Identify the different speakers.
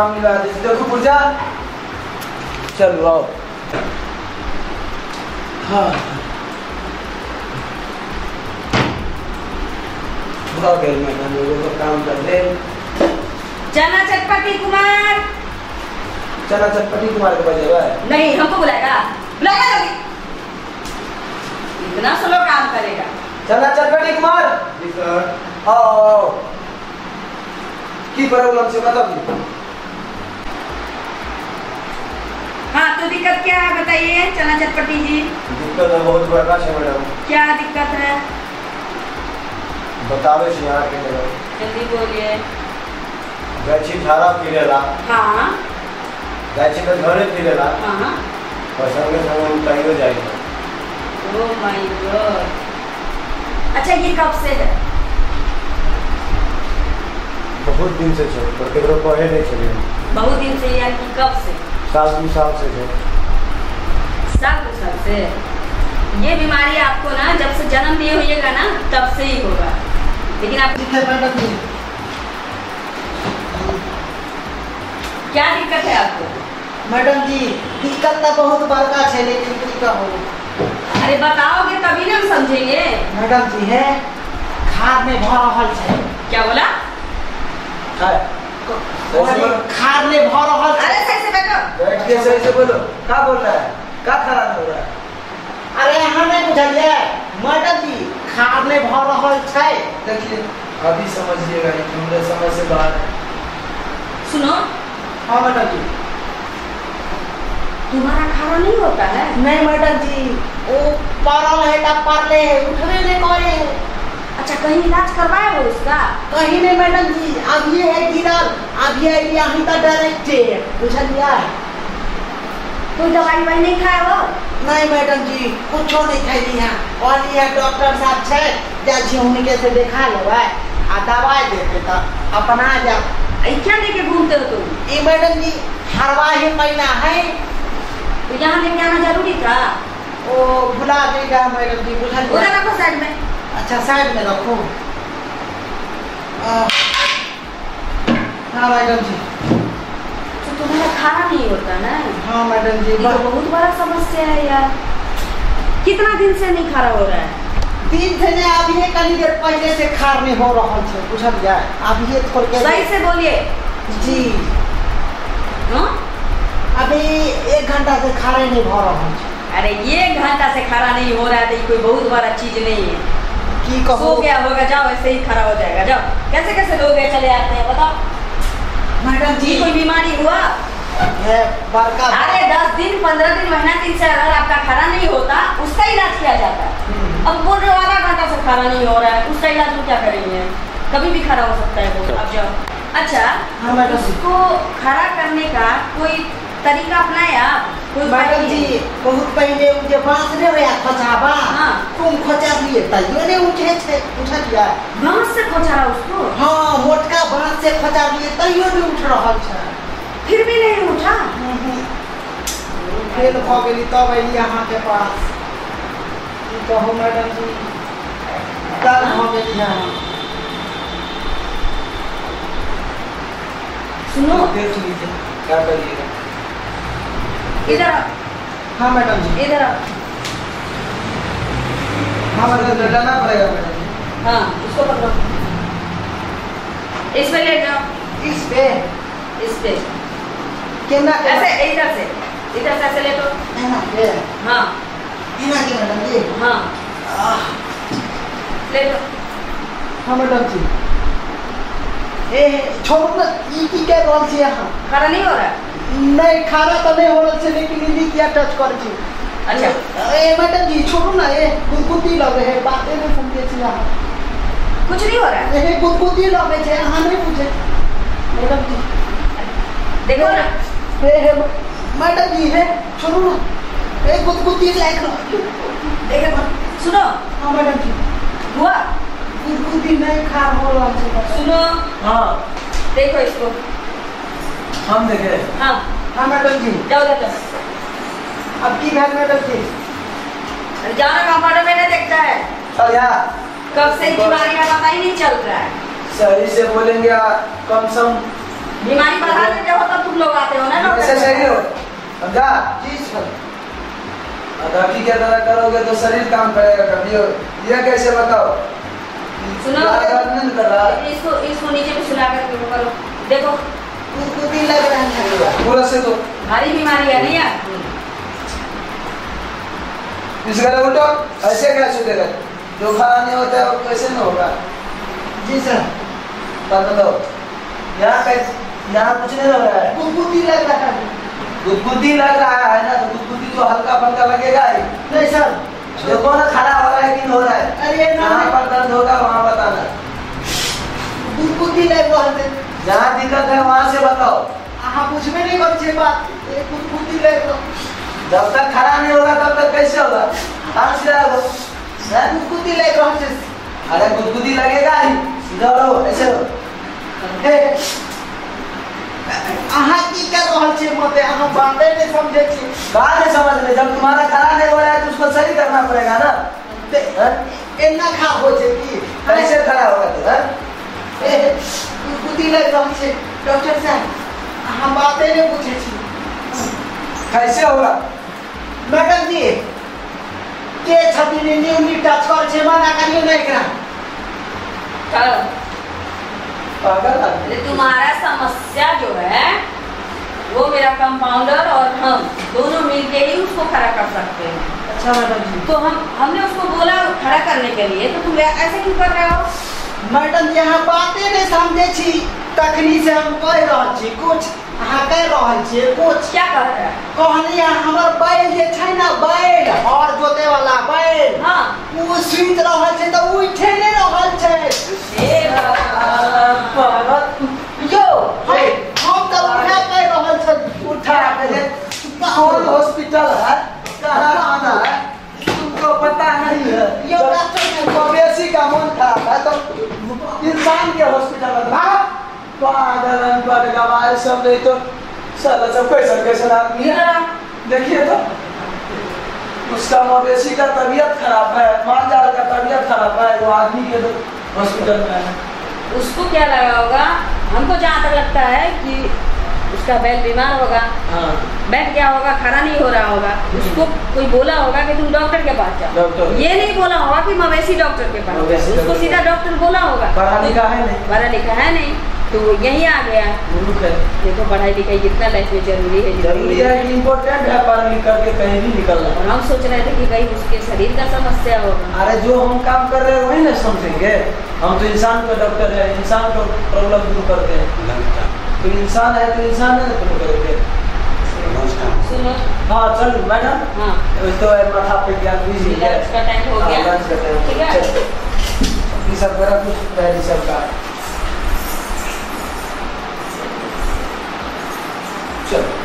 Speaker 1: काम मिला दे। देखो पुर्जा, चलो आओ। हाँ हो गए मैडम, लोगों को काम कर ले।
Speaker 2: चना चटपटी कुमार,
Speaker 1: चना चटपटी कुमार को बजेगा?
Speaker 2: नहीं, हमको बुलाएगा, बुलाएगा जल्दी। इतना स्लो काम करेगा।
Speaker 1: चना चटपटी कुमार।
Speaker 3: जी सर।
Speaker 1: आओ आओ, की प्रॉब्लम से बताओ।
Speaker 2: हाँ तो दिक्कत क्या है बताइए चना चटपटी जी।
Speaker 3: दिक्कत है बहुत बड़का है मैडम।
Speaker 2: क्या दिक्कत है
Speaker 3: बतावे छी यहाँ के मैडम।
Speaker 2: जल्दी बोलिए।
Speaker 3: गाछी झाड़ा फिरेला।
Speaker 2: हाँ।
Speaker 3: गाछी में घरे फिरेला।
Speaker 2: हाँ।
Speaker 3: और संगे संगे उतारियो जाए।
Speaker 2: ओह my God. अच्छा ये कब से है?
Speaker 3: बहुत दिन से छे, पर केकरो कहे नहीं छे।
Speaker 2: बहुत दिन से यार कि कब से?
Speaker 3: साल दो साल से छे।
Speaker 2: साल दो साल से ये बीमारी आपको ना जब से जन्म दिए होइएगा ना तब से ही होगा, लेकिन आप क्या दिक्कत है आपको?
Speaker 4: मैडम जी दिक्कत तो बहुत बड़का है, लेकिन की कहूँ।
Speaker 2: अरे बताओगे तभी ना हम समझेंगे।
Speaker 4: मैडम जी है खाद में भर रहल है।
Speaker 2: क्या बोला?
Speaker 4: खाद में भर रहल।
Speaker 2: अरे सही से बैठो,
Speaker 1: बैठ के सही से बोलो। क्या बोल रहा है, क्या खराब हो रहा है?
Speaker 4: अरे यहाँ नहीं बुझलिए मैडम जी, खाद में भर रहल है।
Speaker 1: देखिए अभी समझिएगा, हमरे समझ से बाहर है।
Speaker 2: सुनो।
Speaker 4: हाँ मैडम जी।
Speaker 2: तुम्हारा खाना नहीं होता है?
Speaker 4: नहीं मैडम जी, वो पड़ल है तब पड़ले है, उठबे नहीं करे।
Speaker 2: अच्छा कहीं इलाज करवाए हो उसका?
Speaker 4: कहीं नहीं मैडम जी, अब ये है गिरल, अब ये यहाँ तक डायरेक्ट बुझलिए।
Speaker 2: कोई दवाई वाई नहीं खाए हो?
Speaker 4: नहीं मैडम जी, कुछ नहीं खैली है। और ये डॉक्टर साहब है, जा उनके से देखा लेबै आ दवाई देते तो अपना जा।
Speaker 2: क्या लेके घूमते हो तुम?
Speaker 4: ये मैडम जी हरवाही महीना है।
Speaker 2: तो यहाँ लेके आना जरूरी था?
Speaker 4: वो भुला देगा मैडम जी, बुझल।
Speaker 2: उधर रखो साइड में।
Speaker 4: अच्छा साइड में रखो। हाँ मैडम जी।
Speaker 2: तो तुम्हारा खाना नहीं होता ना?
Speaker 4: हाँ मैडम जी।
Speaker 2: ये तो बहुत बड़ा समस्या है यार। कितना दिन से नहीं खारा हो रहा है?
Speaker 4: दिन से नहीं, अभी कनी देर पहले से खार नहीं हो रहा है, बुझल जाए। अभी थोड़ के
Speaker 2: सही से बोलिए
Speaker 4: जी।
Speaker 2: हाँ?
Speaker 4: अभी 1 घंटा से खारा नहीं हो रहा है।
Speaker 2: अरे 1 घंटा से खारा नहीं हो रहा है तो कोई बहुत बड़ा चीज नहीं है।
Speaker 4: की कहो?
Speaker 2: सो गया होगा, जाओ ऐसे ही खड़ा हो जाएगा। जाओ, कैसे कैसे लोग चले आते हैं बताओ।
Speaker 4: मैडम जी
Speaker 2: कोई बीमारी हुआ
Speaker 4: है बड़का?
Speaker 2: अरे 10 दिन 15 दिन महीना दिन से अगर आपका खाना नहीं होता उसका इलाज किया जाता है। अब बोल रहे हो आधा घंटा से खाना नहीं हो रहा है, उसका इलाज हम क्या करेंगे? कभी भी खड़ा हो सकता है वो। अब जाओ। अच्छा
Speaker 4: हाँ,
Speaker 2: उसको खड़ा करने का कोई तरीका अपनाया आप? कोई
Speaker 4: मैडम जी बहुत पहले उ जे बांस ने होया खोचाबा,
Speaker 2: हाँ
Speaker 4: तुम खोचा दिए तैयो ने उठे छे, उठा दिया
Speaker 2: बांस से खोचा उसको?
Speaker 4: हाँ मोटका बांस से खोचा दिए तैयो ने उठ रहल छे,
Speaker 2: फिर भी नहीं उठा।
Speaker 4: फेल भ गेली तब अइली अहाँ के पास। की कहू मैडम जी, तब भ गेली। हाँ
Speaker 2: सुनो
Speaker 1: देख लीजिए क्या करिएगा।
Speaker 2: इधर आओ।
Speaker 4: हाँ मैडम जी
Speaker 2: इधर आओ।
Speaker 1: हाँ मैडम लड़ना पड़ेगा मैडम जी।
Speaker 2: हाँ उसको पकड़ो, इस पे ले जाओ।
Speaker 4: इस पे?
Speaker 2: इस पे
Speaker 4: केना?
Speaker 2: ऐसे इधर से, इधर से ऐसे ले लो। हाँ
Speaker 4: एना के मैडम जी?
Speaker 2: हाँ ले लो।
Speaker 4: हाँ मैडम जी। ए छोड़ू ना, ई की के रहल छी अहाँ?
Speaker 2: खड़ा नहीं हो रहा है?
Speaker 4: नहीं खाना तो नहीं हो रहल छै, लेकिन ई किया टच करै छी।
Speaker 2: अच्छा
Speaker 4: ए मैडम जी छोड़ू ना, ए गुदगुदी लगे है, बाते नहीं समझे छी अहाँ।
Speaker 2: कुछ नहीं हो रहा है?
Speaker 4: ए गुदगुदी लगे छै, अहाँ नहीं बुझे मैडम जी।
Speaker 2: देखो ना
Speaker 4: ए मैडम जी है छोड़ू ना, ए गुदगुदी लायक रहल।
Speaker 2: देखो सुनो।
Speaker 4: हाँ मैडम जी।
Speaker 2: हुआ
Speaker 4: गुदगुदी नहीं खा हो रहल छै।
Speaker 2: सुनो।
Speaker 1: हाँ
Speaker 2: देखो इसको
Speaker 1: हम देखे।
Speaker 2: हाँ
Speaker 4: हाँ मैडम जी।
Speaker 2: जाओ जाओ।
Speaker 4: अब की भेल मैडम जी?
Speaker 2: अरे जाओ ना, कंपाउंडर में नहीं देखता है।
Speaker 1: चल यार,
Speaker 2: कब से बीमारी का पता ही नहीं चल रहा है।
Speaker 1: सही से बोलेंगे कम सम
Speaker 2: बीमारी बढ़ा देते हो तब
Speaker 1: ऐसे सही हो, समझा?
Speaker 4: जी सर।
Speaker 1: अदाकी के तरह करोगे तो शरीर काम करेगा कभी। ये कैसे बताओ?
Speaker 2: सुनो, इसको इसको नीचे में सुला करके करो। देखो
Speaker 4: गुदगुदी लग रहा है
Speaker 1: पूरा से, तो
Speaker 2: भारी बीमारी है नहीं यार।
Speaker 1: इस गले उठो, ऐसे कैसे देगा? जो खाना नहीं होता है वो कैसे नहीं होगा?
Speaker 4: जी सर।
Speaker 1: बताओ यहाँ कैसे, यहाँ कुछ नहीं लग रहा है?
Speaker 4: गुदगुदी लग रहा है।
Speaker 1: गुदगुदी लग रहा है ना, तो गुदगुदी तो हल्का फल्का लगेगा ही।
Speaker 4: नहीं सर।
Speaker 1: देखो ना खड़ा हो रहा है कि नहीं हो रहा है।
Speaker 4: अरे ना,
Speaker 1: जहाँ पर दर्द होगा वहाँ बताना।
Speaker 4: गुदगुदी लग रहा है,
Speaker 1: जहाँ दिक्कत है वहाँ से बताओ।
Speaker 4: हाँ पूछबे नहीं करै छै बात, गुदगुदी लग रहा।
Speaker 1: जब तक खड़ा नहीं होगा तब तक कैसे होगा? हाँ सीधा रहो।
Speaker 4: गुदगुदी लग रहा है।
Speaker 1: अरे गुदगुदी लगेगा ही, सीधा रहो, ऐसे रहो।
Speaker 4: अहाँ की कर रहल छी मते, अहाँ बाते नहीं समझे छी।
Speaker 1: बात नहीं समझ रहे, जब तुम्हारा खड़ा नहीं हो रहा है तो उसको सही करना पड़ेगा ना।
Speaker 4: एना खा हो छै की
Speaker 1: कैसे खड़ा होगा तो?
Speaker 4: गुदगुदी लग रहल छै डॉक्टर साहब, अहाँ बाते नहीं पूछे छी।
Speaker 1: कैसे होगा?
Speaker 4: मैडम जी के छथिन न्यू टच कर छै, मना करियो नहीं एकरा।
Speaker 1: पागल आदमी।
Speaker 2: तुम्हारा समस्या जो है वो मेरा कंपाउंडर और हम दोनों मिलके ही उसको खड़ा कर सकते हैं।
Speaker 4: अच्छा मैडम जी।
Speaker 2: तो हम हमने उसको बोला खड़ा करने के लिए, तो तुम ऐसे क्यों कर रहे हो?
Speaker 4: मैडम जी अहाँ बाते नहीं समझे छी, तखनी से हम कह रहल छी कुछ, अहाँ कह रहल छी कुछ।
Speaker 2: क्या कह रहे हैं?
Speaker 4: कहनी हमर बैल जे छै ना, बैल हर जोते वाला बैल,
Speaker 2: हाँ
Speaker 4: उ सुति रहल छै तऽ उठे नहीं रहल छै।
Speaker 2: हे भगवान।
Speaker 4: यो हम तऽ उठे कह रहल छै।
Speaker 1: उठा के कौन हॉस्पिटल है, कहाँ आना है तुमको पता नहीं है।
Speaker 4: यो डॉक्टर
Speaker 1: मवेशी का मन खराब है तो इंसान के हॉस्पिटल में भाग। पागल अनपढ़ गवार सब, नहीं तो साला सब कैसा कैसा आदमी है। देखिए तो उसका मवेशी का तबीयत खराब है, मालजाल का तबीयत खराब है, वो आदमी के तो हॉस्पिटल में है।
Speaker 2: उसको क्या लगा होगा? हमको जहाँ तक लगता है कि उसका बैल बीमार होगा,
Speaker 1: हाँ।
Speaker 2: बैठ गया होगा, खड़ा नहीं हो रहा होगा, उसको कोई बोला होगा कि तुम डॉक्टर के पास जाओ। ये नहीं बोला होगा कि मवेशी डॉक्टर के पास जाओ, उसको सीधा डॉक्टर बोला होगा।
Speaker 1: पढ़ा लिखा है नहीं,
Speaker 2: पढ़ा लिखा है नहीं तो यही आ गया।
Speaker 1: मूर्ख है।
Speaker 2: देखो पढ़ाई लिखाई जितना लाइफ में जरूरी है,
Speaker 1: जरूरी है, इम्पोर्टेंट है पढ़ लिख करके कहीं भी निकलना।
Speaker 2: और हम सोच रहे थे कि कहीं उसके शरीर का समस्या होगा।
Speaker 1: अरे जो हम काम कर रहे हैं वही ना समझेंगे। हम तो इंसान का डॉक्टर है, इंसान को प्रॉब्लम दूर करते हैं। तो इंसान है तो इंसान है ना करेंगे।
Speaker 2: सुनो
Speaker 1: हाँ चल मैडम,
Speaker 2: हाँ
Speaker 1: तो माथा पे गया, बिजी है,
Speaker 2: लंच का टाइम हो गया,
Speaker 1: लंच का टाइम
Speaker 2: ठीक है।
Speaker 1: ये सब करा कुछ डायरी सब का। चलो।